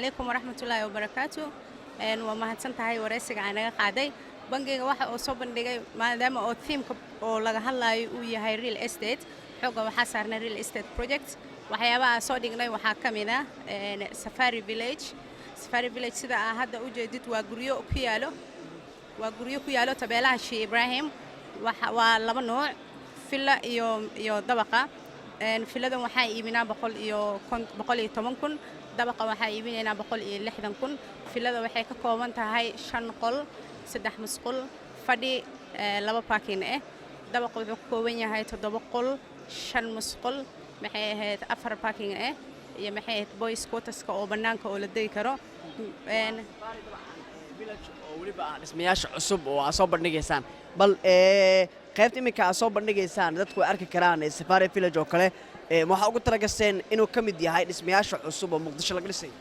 Calaykum waraxmatullaahi wabarakaatu. Waa mahadsan tahay wareysiga aan naga qaaday. Bangiga waxa uu soo bandhigay, maadaama oo themeka oo laga hadlayo uu yahay real estate, xoogga waxaa saarnay real estate project. Waxyaabaha aan soo dhignay waxaa ka mid ah Safari Village. Safari Village, sida aa hadda u jeedid, waa guryo ku yaalo tabeelaha Shii Ibraahim. Waa laba nooc, villa iyo dabaqa. Villadan waxaa iibinaa 110,000, dabaqa waxaa iibinaynaa 160,000. Villada waxay ka kooban tahay shan qol, saddex musqul, fadhi, laba parking ah. Dabaqa wuxuu ka kooban yahay toddoba qol, shan musqul, maxay ahayd, afar parking ah iyo, maxay ahayd, boys quarterska oo bannaanka oo la degi karo. Village oo weliba ah dhismayaasha cusub oo aad soo bandhigaysaan, bal qaybta iminka aad soo bandhigaysaan dadku ay arki karaan ee Safari Village oo kale, ma waxaa ugu talagaseen inuu ka mid yahay dhismayaasha cusub oo Muqdisho laga dhisay?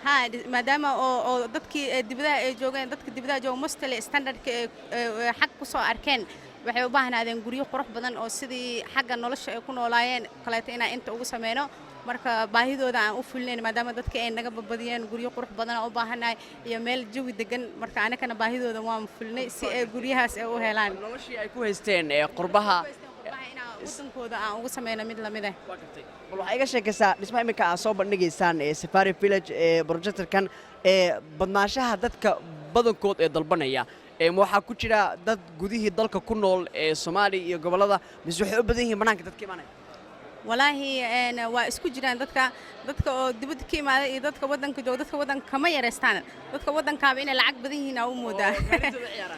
Ha, maadaama oo dadkii dibadaha ay joogeen, dadka dibadaha jooga mostly standardka ee xag ku soo arkeen, waxay u baahnaadeen guryo qurux badan oo sidii xagga nolosha ay ku noolaayeen kaleeto inaan inta ugu sameyno. Marka baahidooda aan u fulinayn, maadaama dadka ay naga badbadiyeen, guryo qurux badan aan u baahannahay iyo meel jawi degan. Marka anakana baahidooda waan fulinay si ay guryahaas ay u helaan. Noloshii ay ku haysteen ee qurbaha. Qurbaha inaan wadankooda aan ugu sameyno mid lamid ah. Waa gartay. Bal waxaa iga sheekaysaa dhismaha iminka aad soo bandhigaysaan ee Safari Village ee projectorkan ee badnaanshaha dadka badankood ee dalbanaya, ma waxaa ku jira dad gudihii dalka ku nool ee Soomaaliya iyo gobollada, mise waxay u badan yihiin bannaanka dadka imaanaya? Walaahi, waa isku jiraan dadka oo dibadda ka imaada iyo dadka waddanka jooga. Dadka waddanka kama yareystaan, dadka waddankaaba inay lacag badan yihiin aa u moodaa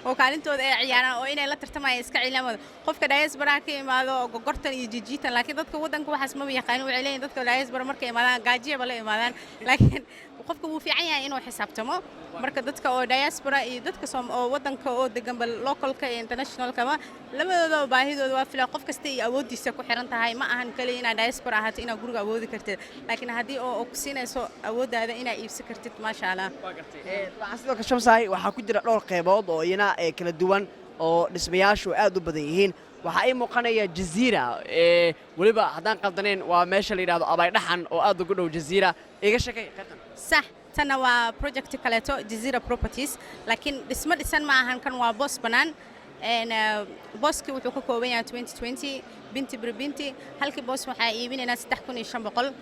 oo kaalintooda ay ciyaaraan oo inay la tartamayaan iska cilaamada qofka diaspora ka imaado oo gogortan iyo jijiitan. Laakiin dadka waddanka waxaas maba yaqaanin. Waxay leeyihin dadka diaspora markay imaadaan gaajiyaba la imaadaan, laakiin qofka wuu fiican yahay inuu xisaabtamo. Marka dadka oo diaspora iyo dadka oo waddanka oo deganba, localka iyo internationalkaba, labadoodaba baahidooda waa filaa. Qof kasta iyo awooddiisa ku xiran tahay. Ma ahan kaliya inaad diaspora ahaato inaad guriga awoodi kartid, laakiin haddii oo ku siinayso awooddaada inaad iibsan kartid, maasha Allah. Waxaa sidoo kale, Shamsaay, waxaa ku jira dhowr qeybood oo iyana kala duwan oo dhismayaashu aad u badan yihiin. Waxaa ii muuqanaya Jaziira, weliba haddaan qaldanayn waa meesha la yidhahdo Abaydhaxan oo aad ugu dhow Jaziira. Iga sheekay qaybtan. Sax, tanna waa project kaleeto, Jazeera Properties, laakiin dhismo dhisan ma ahan. Kan waa boos bannaan. Booskii wuxuu ka kooban yahay 2020 binti bir binti. Halkii boos waxaa iibinaynaa 3500.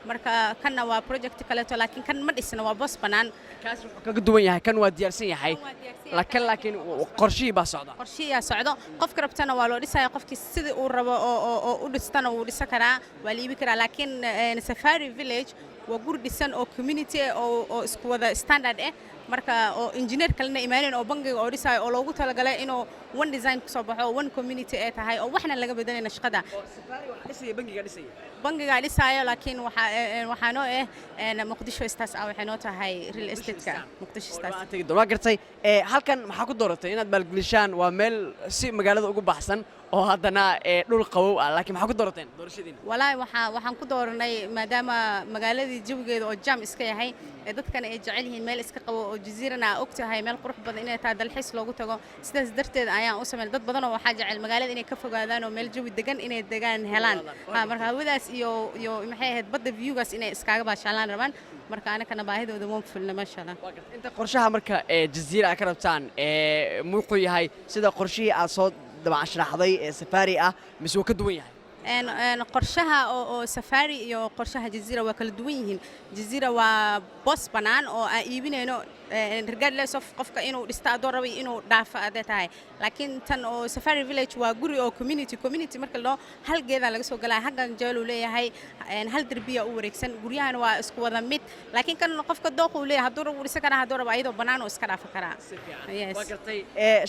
Marka kanna waa project kaleeto, laakiin kan ma dhisna, waa boos bannaan. Kaas wuxuu kaga duwan yahay, kan waa diyaarsan yahay. Kan waa diyaarsan yahay. Laakiin qorshihii baa socda. Qorshiyaa socdo. Qofka rabtana waa loo dhisaya, qofkii sidii uu rabo oo u dhistana wuu dhisan karaa, waa la iibi karaa. Laakiin Safari Village waa guri dhisan oo community ah oo isku wada standard ah, marka oo engineer kalena imaanin oo bangiga oo dhisayo oo loogu talagalay inuu one design kusoo baxo oo one community ay tahay oo waxna laga bedelayna shaqada. Safari waxaa dhisaya bangiga dhisaya? Bangigaa dhisaayo, laakiin waxaa noo ah Muqdisho Stars ah, waxay noo tahay real estate-ka Muqdisho Stars. Waa tegi doon. Waa gartay. Halkan maxaa ku dooratay inaad maalgelishaan? Waa meel si magaalada ugu baxsan oo haddana dhul qabow ah, laakiin maxaa ku doorateen doorashadiina? Walaahi, waxaan ku dooranay maadaama magaaladii jawigeeda oo jam iska yahay ee dadkana ay jecel yihiin meel iska qabo oo Jaziirana aa og tahay meel qurux badan inay tahay, dalxiis loogu tago. Sidaas darteed ayaan u sameyn. Dad badan oo waxaa jecel magaalada inay ka fogaadaan oo meel jawi degan inay degaan helaan. Ha, marka hawadaas iyo, maxay ahayd, badda viewgaas inay iskaaga baashaalaan rabaan. Marka anakana baahidooda waan fulna, maasha Allah. Waa gartay. Inta qorshaha marka ee Jaziira aad ka rabtaan muxuu yahay? Sida qorshihii aad soo dabcan sharaxday ee Safari ah, mise wuu ka duwan yahay? Een een qorshaha oo Safari iyo qorshaha Jaziira waa kala duwan yihiin. Jaziira waa boos bannaan oo aan iibinayno, regardless of qofka inuu dhisto adoo rabay inuu dhaafo adee tahay. Laakiin tan oo Safari Village waa guri oo community. Marka loo hal geedaa laga soo galaa, halkan jeel uu leeyahay, hal derbiya u wareegsan. Guryahana waa isku wada mid, laakiin kan qofka dooq uu leeyahay, hadduu rabo wuu dhisan karaa, hadduu rabo ayadoo bannaan uu iska dhaafi karaa. Yes. Waa gartay.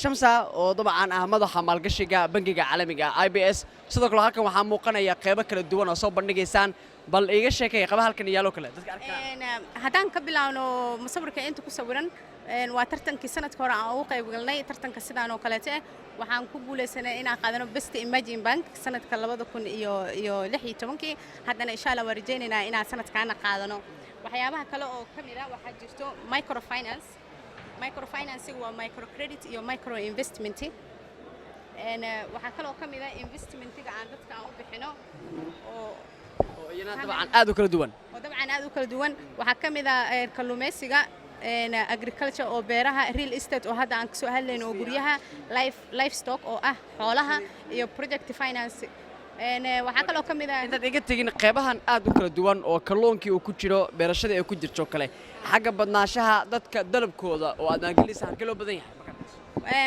Shamsa oo dabcan ah madaxa maalgashiga bangiga caalamiga IBS, sidoo kale halkan waxaa muuqanaya qeybo kala duwan oo soo bandhigaysaan. Bal iiga sheekay qaba halkan iyaaloo kale dadka arki karaan. Haddaan ka bilaawno musawirka inta ku sawiran, waa tartankii sanadka hore aan ugu qayb galnay. Tartanka sidaan oo kaleete ah waxaan ku guuleysanay inaan qaadano Best Emerging Bank sanadka 2016-kii. Haddana insha Allah waa rajaynaynaa inaan sanadkaana qaadano. Waxyaabaha kale oo ka mid ah waxaa jirto microfinance. Microfinance waa microcredit iyo micro investment. Waxaa kaloo ka mid ah investmentiga aan dadka aan u bixino oo Oo iyana dabcan aad u kala duwan. Oo dabcan aad u kala duwan. Waxaa ka mid ah kalluumaysiga, agriculture oo beeraha, real estate oo hadda aan kasoo hadlayno oo guryaha, livestock oo ah xoolaha, iyo project finance. Waxaa kaloo ka mid ah Intaad iga tegin qeybahan aad u kala duwan oo kalluunkii uu ku jiro, beerashadii ay ku jirto kale, xagga badnaanshaha dadka dalabkooda oo aad maalgelinaysa, halkee loo badan yahay?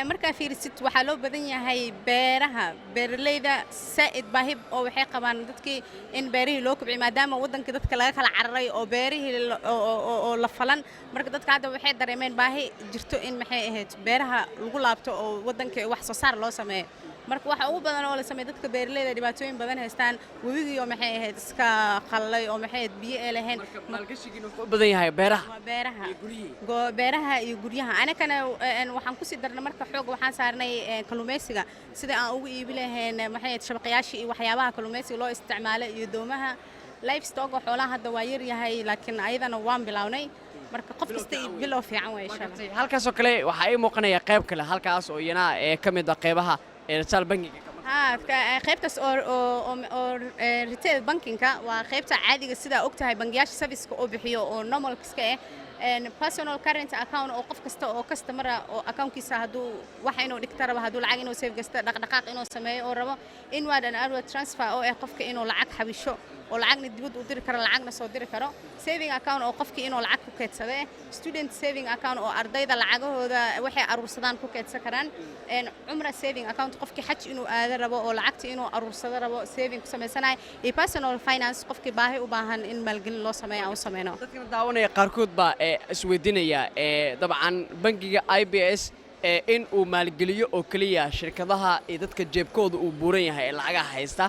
Markaa fiirisid, waxaa loo badan yahay beeraha. Beeralayda saa'id baahi oo waxay qabaan dadkii in beerihii loo kobciyo, maadaama waddanka dadka laga kala cararay oo beerihii oo la falan. Marka dadka hadda waxay dareemeen baahi jirto in, maxay ahayd, beeraha lagu laabto oo waddanka wax soo saar loo sameeyo. Marka waxa ugu badan oo la sameeyo, dadka beeralayda dhibaatooyin badan haystaan, webigii oo, maxay ahayd, iska qallalay oo, maxay ahayd, biyo ee lahayn. Marka maalgashigiina wuxuu u badan yahay beeraha. Waa beeraha. Iyo guryihii. Beeraha iyo guryaha. Anakana waxaan kusii darnay, marka xoog waxaan saarnay kalluumaysiga, sida aan ugu iibi lahayn, maxay ahayd, shabaqyaasha iyo waxyaabaha kalluumaysiga loo isticmaalo iyo doomaha. Livestock oo xoolaha hadda waa yar yahay, laakiin ayadana waan bilownay. Marka qof kasta iyo bilow fiican way, insha Allah. Halkaasoo kale waxaa ii muuqanaya qayb kale halkaas oo iyana ee ka mid ah qeybaha ee retail bankiga. Haa, qaybtaas oo retail banking-ka waa qaybta caadiga, sidaa og tahay bangiyaasha service-ka oo bixiyo oo normal iska ah. Personal current account oo qof kasta oo customer ah oo accountkiisa hadduu wax inuu dhigta rabo, hadduu lacag inuu save gasta, dhaqdhaqaaq inuu sameeyo oo rabo. Inward and outward transfer oo ah qofka inuu lacag xabisho oo lacagna dibad u diri karo, lacagna soo diri karo. Saving account oo qofkii inuu lacag ku keedsado eh. Student saving account oo ardayda lacagahooda waxay aruursadaan ku keedsan karaan. Cumra saving account, qofkii xaj inuu aado rabo oo lacagta inuu aruursado rabo, saving ku samaysanayo. Iyo personal finance, qofkii baahi u baahan in maalgelin loo sameeyo aan u sameyno. Dadkana daawanaya qaarkood baa ee isweydiinaya ee dabcan bangiga IBS ee in uu maalgeliyo oo keliya shirkadaha iyo dadka jeebkooda uu buuran yahay ee lacagaha haysta,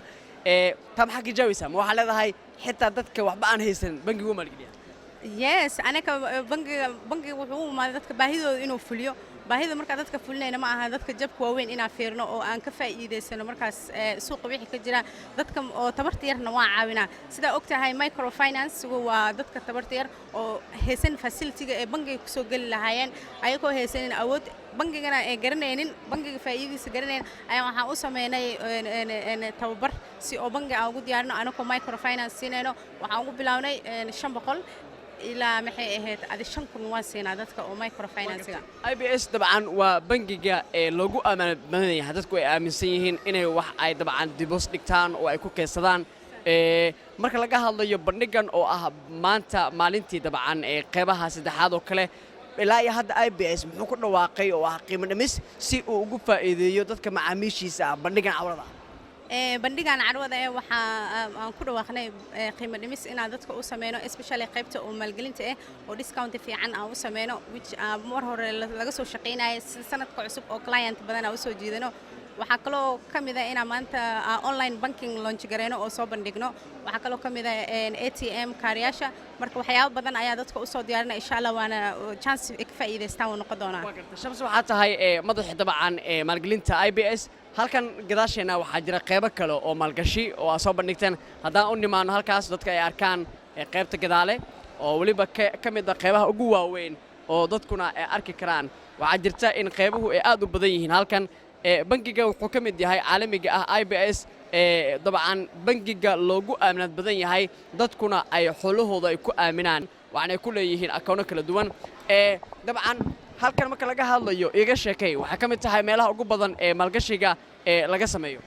ee taa maxaa ka jawaabaysaa? Ma waxaa leedahay xitaa dadka waxba aan haysan bangigu u maalgeliya? Yes, anaka bangiga wuxuu u imaaday dadka baahidooda inuu fuliyo. Baahida markaa dadka fulinayna ma aha dadka jabka waaweyn inaan fiirno oo aan ka faa'iidaysano. Markaas suuqa wixii ka jira, dadka oo tabarta yarna waa caawinaa. Sidaa og tahay, microfinance-gu waa dadka tabarta yar oo haysan facility-ga ee bangiga kusoo geli lahaayeen, ayagoo haysanin awood bangigana ee garanaynin, bangiga faa'iidadiisa garanaynin, ayaa waxaan u sameynay tababar si oo bangiga aan ugu diyaarino. Anagoo microfinance siinayno, waxaan ugu bilownay 500 ilaa, maxay ahayd, adi 5000 waan siinaa dadka oo microfinance-ga. IBS dabcan waa bangiga ee loogu ammaan badan yahay, dadku ay aaminsan yihiin inay wax ay dabcan deposit dhigtaan oo ay ku keydsadaan. Ee marka laga hadlayo bandhigan oo ah maanta maalintii dabcan ee qeybaha saddexaad oo kale, ilaa iyo hadda IBS muxuu ku dhawaaqay oo ah qiimo dhimis si uu ugu faa'iideeyo dadka macaamiishiisa ah bandhigan carwada? Bandhigan carwada ee waxaa aan ku dhawaaqnay qiimo dhimis inaan dadka u sameyno, especially qaybta oo maalgelinta ah oo discount fiican aan u sameyno, which mar hore laga soo shaqeynayay si sanadka cusub oo client badan aan usoo jiidano. Waxaa kaloo ka mid ah inaan maanta online banking launch gareyno oo soo bandhigno. Waxaa kaloo ka mid ah ATM kaariyaasha. Marka waxyaabo badan ayaa dadka usoo diyaarinaya, insha Allah, waana chance ay ka faa'iidaystaan wuu noqon doonaa. Waa gartay. Shams, waxaa tahay ee madaxa dabcan ee maalgelinta IBS. Halkan gadaasheenna waxaa jira qeybo kale oo maalgashi oo aad soo bandhigteen. Haddaan u nimaano halkaas, dadka ay arkaan ee qaybta gadaale oo weliba ka mid ah qeybaha ugu waaweyn oo dadkuna ay arki karaan, waxaa jirta in qeybuhu ay aad u badan yihiin halkan. Ee bangiga wuxuu ka mid yahay caalamiga ah IBS ee dabcan bangiga loogu aaminaad badan yahay, dadkuna ay xoolahooda ay ku aaminaan, waxaana ay ku leeyihiin akoono kala duwan. Ee dabcan halkan marka laga hadlayo, iiga sheekay, waxay ka mid tahay meelaha ugu badan ee maalgashiga ee laga sameeyo.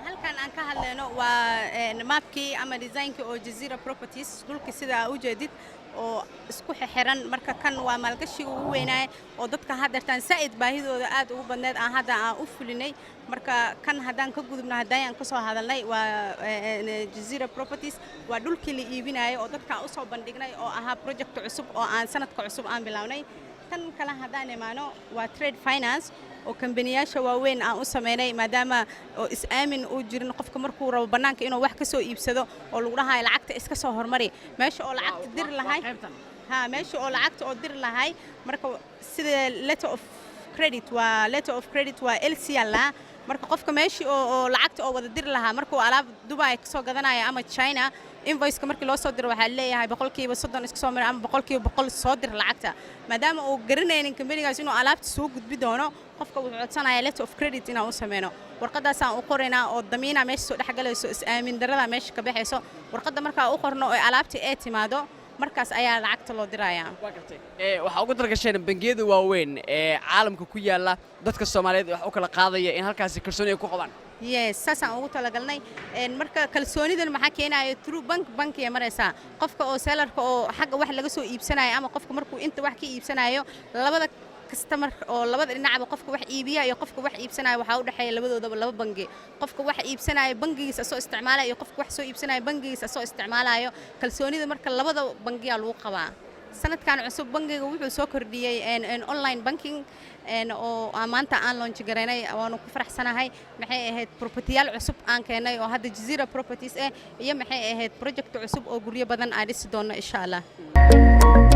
Halkan aan ka hadlayno waa map-kii ama design-kii oo Jazeera Properties, dhulka sida aa u jeedid oo isku xiran. Marka kan waa maalgashiga ugu weynaay oo dadka haddeertaan saa'id baahidooda aad ugu badneed aan hadda aan u fulinay. Marka kan haddaan ka gudubno, haddayaan ka soo hadalnay, waa Jazeera Properties, waa dhulkii la iibinayay oo dadka aan usoo bandhignay oo ahaa project cusub oo aan sanadka cusub aan bilownay. Tan kale haddaan imaano, waa trade finance oo kambaniyaasha waaweyn aan u sameynay, maadaama oo is-aamin uu jirin qofka markuu rabo bannaanka inuu wax ka soo iibsado oo lagu dhahayo lacagta iska soo hormari meesha oo lacagta diri lahay. Ha, meesha oo lacagta oo diri lahay. Marka sida letter of credit, waa letter of credit, waa LC la. Marka qofka meeshii oo lacagta oo wada diri lahaa markuu alaab Dubai ka soo gadanayo ama China. Invoiceka markii loo soo diro, waxaa leeyahay 30% iska soo mara ama 100% soo dir lacagta. Maadaama uu garanaynin kambanigaas inuu alaabta soo gudbi doono, qofka wuxuu codsanaya letter of credit inaan u sameyno. Warqadaasaan u qoraynaa oo damiina meesha soo dhexgalayso, is-aamin darada meesha ka baxayso. Warqadda markaa u qorno oo alaabta ee timaado, markaas ayaa lacagta loo dirayaa. Waa gartay. Waxaa ugu talagasheen bangiyada waaweyn ee caalamka ku yaalla dadka Soomaaliyeed wax u kala qaadaya in halkaasi kalsooni ay ku qabaan. Yes, saasaan ugu talagalnay. Marka kalsoonidan maxaa keenaya? Through bank, bankiya maraysaa. Qofka oo sellerka oo xagga wax laga soo iibsanayo ama qofka markuu inta wax ka iibsanayo, labada customer oo labada dhinacba, qofka wax iibiya iyo qofka wax iibsanaya, waxaa u dhexeeya labadoodaba laba bangi. Qofka wax iibsanaya bangigiisa asoo isticmaalaya iyo qofka wax soo iibsanaya bangigiisa asoo isticmaalayo, kalsoonida marka labada bangiyaa lagu qabaa. Sanadkan cusub bangiga wuxuu soo kordhiyey online banking oo maanta aan launch garaynay, waanu ku faraxsanahay. Maxay ahayd, propertyyaal cusub aan keenay oo hadda Jazeera Properties ah, iyo maxay ahayd, project cusub oo guryo badan aan dhisi doono, insha Allah.